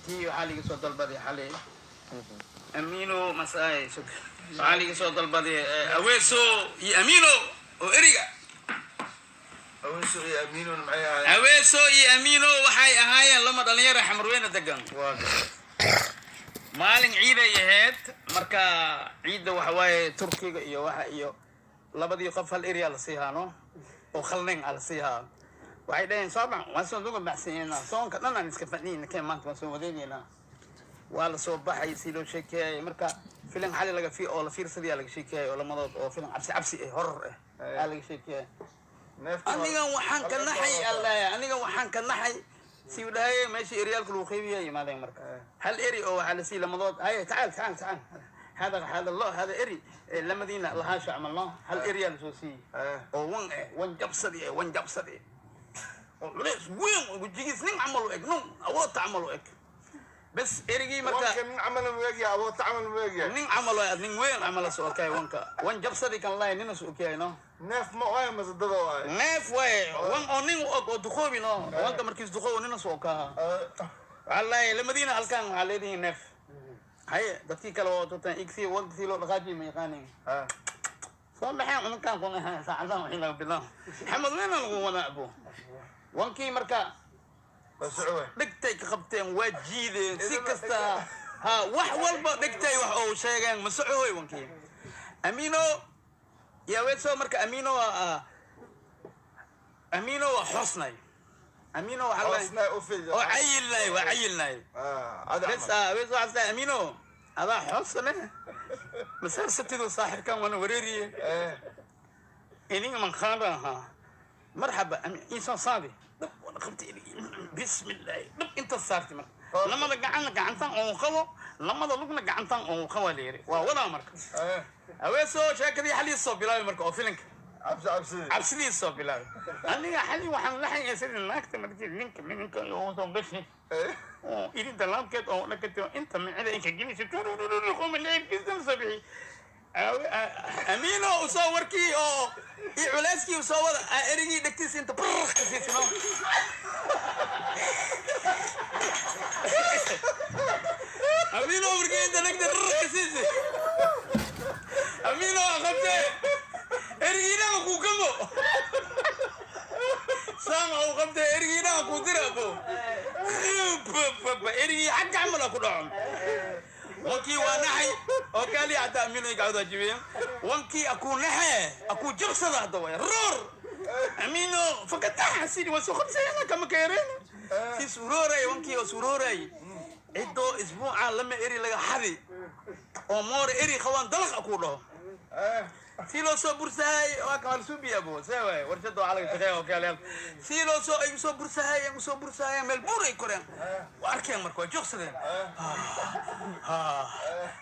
Tii waxaa liga soo dalbaday xalay Amino Masai, waxaa liga soo dalbaday Aweso iyo Amino oo eriga. Aweso iyo Amiino maxay ahaayeen? Aweso iyo Amino waxay ahaayeen lama dhalinyaro Xamarweyne degan. Waa Maalin ciiday ahayd. Marka ciidda waxa waaye Turkiga iyo waxa iyo labadii qof hal eryaa lasii haano oo khalnin a lasii haa. Waxay dhaheen, "Soo bax, waan soo duga baxsanyeynaa, soonka dhan aan iska fadhiyeyna, keen maanta waan soo wadaynaynaa." Waa lasoo baxay si loo sheekeeyay. Marka filim xali laga fi oo la fiirsadayaa laga sheekeeyay oo lamadood oo filim cabsi cabsi eh, horror eh aa laga sheekeeyay. Neefta. Anigan waxaan ka naxay, Allah, anigan waxaan ka naxay si uu dhahay meeshii eryaalka lagu qaybiyay yimaadeen. Marka hal eri oo waxaa la siiyey lamadood. "Haye, tacaal, tacaal, tacaal, hada hada lo hada eri lamadiina lahaasha camalno." Hal eryaa lasoo siiyey oo wan eh, wan jabsadi eh, wan jabsadi oo culays weyn oo gujigiis nin camal u eg, nun awoodta camal u eg. Bes erigii marka Wanka nin camal mu egyahay? Awoodta camal mu egyahay? Nin camal oo nin weyn camal soo okay. Wanka wan jabsadi kan lahay nina soo okay, no. Neef ma waayo mase dada waayo? Neef waaye, wan oo nin u og oo duqoobi, no. Wanka markiis duqoobo nina soo okaha. Waxaa lamadiina halkan waxaa leedihiin neef. Haye, dadkii kale oo tutan igsi wankii loo dhaqaajiy ma yaqaanin. Soo baxeen cununkaan kun saacadan wixii laga bilaabo Xamed weyna lagu wada abo wankii marka. Waa soco waay. Dhegtay ka qabteen, waa jiideen si kasta ha, wax walba dhegtay wax oo sheegeen ma socohoy wankii Amino yaa weeso. Marka Amino waa Amino, waa xosnay Amino waxaa la Hoosna u fid. Oo cayilnay, waa cayilnay. Adi bes camal. Ah, weeso waxaa tahay Amino adaa xosne masarsatidu saaxirkan waana wareeriye. Iniga man qaada ahaa marxaba insan saadi dhab wana qabtay. Bismillahi, dhab inta saartay. Marka lamada gacanna gacantan oon qabo, lamada lugna gacantan oon qabo la yiri, waa wadaa. Marka Aweesoo sheekadii xalii soo bilaabay marka oo filinka Cabsi cabsidii. Cabsidii soo bilaabay. Aniga xali waxaan laxaya sidii naagta markii ninka ninka oo soo gashay oo irinta laabkeed oo dhakatay inta micida inka gelisay qoma leebkiisa soo bixi. Amiino usoo warkii oo iyo culeyskii usoo wada erigii dhegtiisa inta brr ka siisino. Amiino markii inta dhegta brr ka siisi, Amiino qabte erigiinaha kuu gamo saama uu qabte erigiinaha kuu dira bo erigii xagga camal ku dhaco. Wankii waa naxay oo kaali hataa Amiino gacdo jibiyeen. Wankii akuu naxe, akuu jabsada hadda way roor. Amiino fakataxa sidii waa soo qabsayana kama keereen si surooray wankii oo surooray. Cidoo isbuuca lama eri laga xadi oo moore eri qabaan dalaq akuu dhaho si loo soo bursahay waa kamal suubi abo see waay warshada waxaa laga shaqeeya oo kale si loo soo ay usoo bursahayeen, usoo bursahayeen meel buur ay koreen, waa arkeen. Marka waa joogsadeen.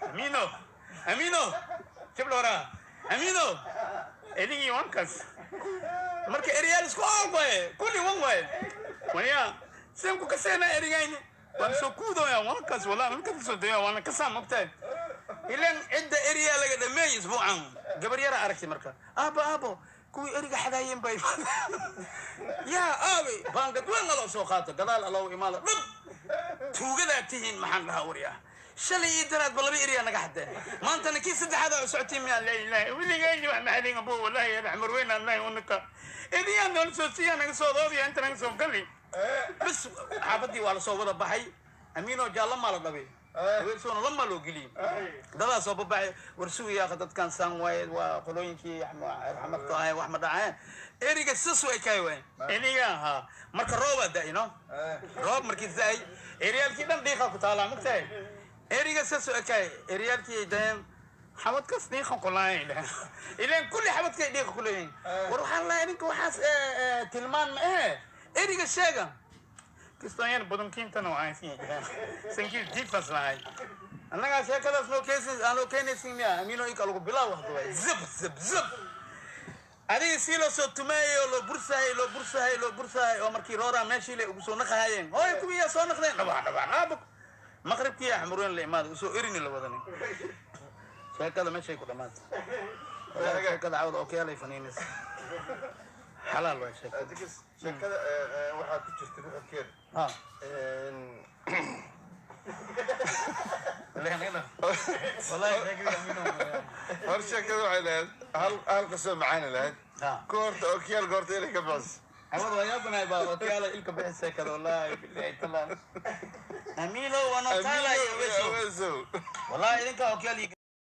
Amino, Amino jibla waraa, Amino edigii wankas. Marka eriyaal isku og waaye, kulli wan waaye waya seen ku kaseena erigayni waan soo kuudooya wankas walaa ninka soo daya waana kasaa mogtahay ilan cidda eriyaa laga dhameeyey isbuucan. Gabar yara aragtay marka, "Aabo, aabo, kuwii eriga xadaayeen bay yaa aabe." Baangad weyn aloo soo qaato gadaal aloo imaado, "Dhab tuugadaa tihiin." Maxaan dhahaa wariyaa, shalay iyo daraadba laba eriyaa naga xadeen, maantana kii saddexaad aa socotiin miyaa? Laa ilaaha weligayni wax maxadin abo wallahi ya Xamar weyn allahi unaka eriyaa nool soo siiyaa naga soo doodaya inta naga soo gali. Bas xaafadii waa lasoo wada baxay. Amiinoo jaalla maa la dhabay, haweesoona lamaa loo geliyey, dadaa soo babaxay. War sugayaa dadkan saan waaye, waa qolooyinkii raxmadka ahay, wax ma dhaceen eriga sas way kaay waay eriga ahaa. Marka roobaa da'i, no, roob markii da'ay eryaalkii dhan dhiiqa ku taalaa magtahay. Eriga sas way kaay eryaalkii ay dayeen xabadkas dhiiqa kulahayn ileen kulli xabadkay dhiiqa kuleeyihin. War waxaan lahay ninka waxaas tilmaan ma ahe eriga sheega kistoyan badankiintana waa sankiis difas lahay. Annagaa sheekadaas noo keensin aanoo keenaysin miya? Amiino ika lagu bilaabo hadda waay zab zab zab. Adiga sii loo soo tumaayay oo loo bursahay, loo bursahay, loo bursahay oo markii rooraa meeshii le ugu soo naqahayeen, hooy kuwii yaa soo naqdeen dhabax dhabax dhaabuk. Maqribkii yaa Xamurweyn la imaada usoo erini la wadanin. Sheekada meeshay ku dhamaatay. Wallahi sheekada cawda oo kiyaalay faniinaysa xalaal waay sheekada. Dikis sheekada waxaa ku jirta nuxurkeeda. Ha. Wallahi sheekadii Amiino. Hor sheekada waxay lahayd hal qisoo macaani lahayd. Ku horta okiyaal goorta inay ka bixiso. Hawada waa yaabanahay baa okiyaala ilka bixis sheekada, wallahi billahi taala. Amiino waa noo taala iyo Weso. Wesow. Wallahi idinka okiyaal.